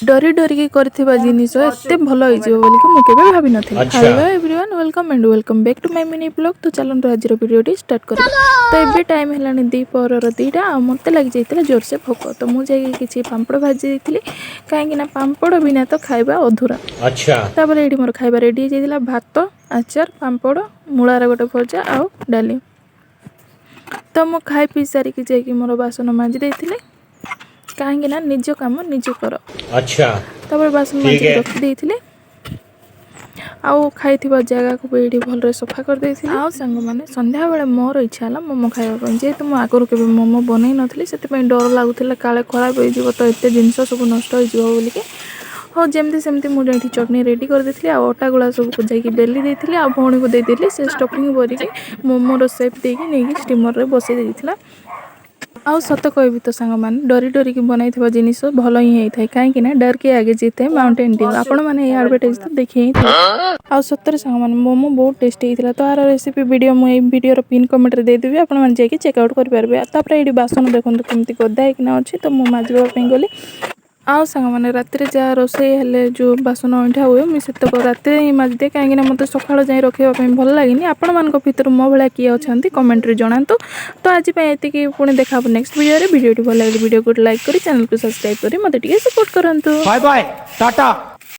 ଡରି ଡରିକି କରିଥିବା ଜିନିଷ ଏତେ ଭଲ ହେଇଯିବ ବୋଲିକି ମୁଁ କେବେ ଭାବିନଥିଲି। Hello everyone, welcome and welcome back to my mini vlog। ତ ଚାଲନ୍ତୁ, ଆଜିର ଭିଡ଼ିଓଟି ଷ୍ଟାର୍ଟ କରିବା। ତ ଏବେ ଟାଇମ୍ ହେଲାଣି ଦ୍ୱିପହରର 2ଟା ଆଉ ମୋତେ ଲାଗିଯାଇଥିଲା ଜୋରସେ ଭୋକ। ତ ମୁଁ ଯାଇକି କିଛି ପାମ୍ପଡ଼ ଭାଜି ଦେଇଥିଲି, କାହିଁକି ନା ପାମ୍ପଡ଼ ବିନା ତ ଖାଇବା ଅଧୁରା। ତାପରେ ଏଇଠି ମୋର ଖାଇବା ରେଡ଼ି ହେଇଯାଇଥିଲା: ଭାତ, ଆଚାର, ପାମ୍ପଡ଼, ମୂଳାର ଗୋଟେ ଭଜା ଆଉ ଡାଲି। ତ ମୁଁ ଖାଇ ପିଇ ସାରିକି ଯାଇକି ମୋର ବାସନ ମାଜି ଦେଇଥିଲି, କାହିଁକି ନା ନିଜ କାମ ନିଜେ କର। ତାପରେ ବାସନ ମାଜିକି ରଖିଦେଇଥିଲି ଆଉ ଖାଇଥିବା ଜାଗାକୁ ବି ଏଇଠି ଭଲରେ ସଫା କରିଦେଇଥିଲି। ଆଉ ସାଙ୍ଗମାନେ, ସନ୍ଧ୍ୟାବେଳେ ମୋର ଇଚ୍ଛା ହେଲା ମୋମୋ ଖାଇବା ପାଇଁ। ଯେହେତୁ ମୁଁ ଆଗରୁ କେବେ ମୋମୋ ବନେଇ ନଥିଲି, ସେଥିପାଇଁ ଡର ଲାଗୁଥିଲା, କାଳେ ଖରାପ ହେଇଯିବ ତ ଏତେ ଜିନିଷ ସବୁ ନଷ୍ଟ ହେଇଯିବ ବୋଲିକି। ହଉ, ଯେମିତି ସେମିତି ମୁଁ ଏଇଠି ଚଟଣି ରେଡ଼ି କରିଦେଇଥିଲି ଆଉ ଅଟା ଗୁଳା ସବୁକୁ ଯାଇକି ବେଲି ଦେଇଥିଲି ଆଉ ଭଉଣୀକୁ ଦେଇଦେଲି। ସେ ଷ୍ଟଫିଂ ଭରିକି ମୋମୋର ସେପ୍ ଦେଇକି ନେଇକି ଷ୍ଟିମରରେ ବସେଇ ଦେଇଥିଲା। ଆଉ ସତ କହିବି ତ ସାଙ୍ଗମାନେ, ଡରି ଡରିକି ବନାଇଥିବା ଜିନିଷ ଭଲ ହିଁ ହେଇଥାଏ, କାହିଁକି ନା डर के आगे जीत है ମାଉଣ୍ଟେନ୍ ଡ୍ୟୁ। ଆପଣମାନେ ଏଇ ଆଡ଼ଭର୍ଟାଇଜ୍ ତ ଦେଖି ହିଁ ଥିବେ। ଆଉ ସତରେ ସାଙ୍ଗମାନେ, ମୋମୋ ବହୁତ ଟେଷ୍ଟି ହେଇଥିଲା। ତ ଆର ରେସିପି ଭିଡ଼ିଓ ମୁଁ ଏଇ ଭିଡ଼ିଓର ପିନ୍ କମେଣ୍ଟରେ ଦେଇଦେବି, ଆପଣମାନେ ଯାଇକି ଚେକ୍ ଆଉଟ୍ କରିପାରିବେ। ଆଉ ତାପରେ ଏଇଠି ବାସନ ଦେଖନ୍ତୁ କେମିତି ଗଦା ହେଇକିନା ଅଛି। ତ ମୁଁ ମାଜିବା ପାଇଁ ଗଲି। ଆଉ ସାଙ୍ଗମାନେ, ରାତିରେ ଯାହା ରୋଷେଇ ହେଲେ ଯେଉଁ ବାସନ ଅଇଁଠା ହୁଏ, ମୁଁ ସେତକ ରାତିରେ ହିଁ ମାଜିଦିଏ, କାହିଁକିନା ମୋତେ ସକାଳ ଯାଏଁ ରଖିବା ପାଇଁ ଭଲ ଲାଗେନି। ଆପଣମାନଙ୍କ ଭିତରୁ ମୋ ଭଳିଆ କିଏ ଅଛନ୍ତି, କମେଣ୍ଟରେ ଜଣାନ୍ତୁ। ତ ଆଜି ପାଇଁ ଏତିକି। ପୁଣି ଦେଖା ହେବ ନେକ୍ସଟ ଭିଡ଼ିଓରେ। ଭିଡ଼ିଓଟି ଭଲ ଲାଗିଲେ ଭିଡ଼ିଓକୁ ଗୋଟେ ଲାଇକ୍ କରି, ଚ୍ୟାନେଲକୁ ସବସ୍କ୍ରାଇବ୍ କରି ମୋତେ ଟିକେ ସପୋର୍ଟ କରନ୍ତୁ। Bye bye, tata.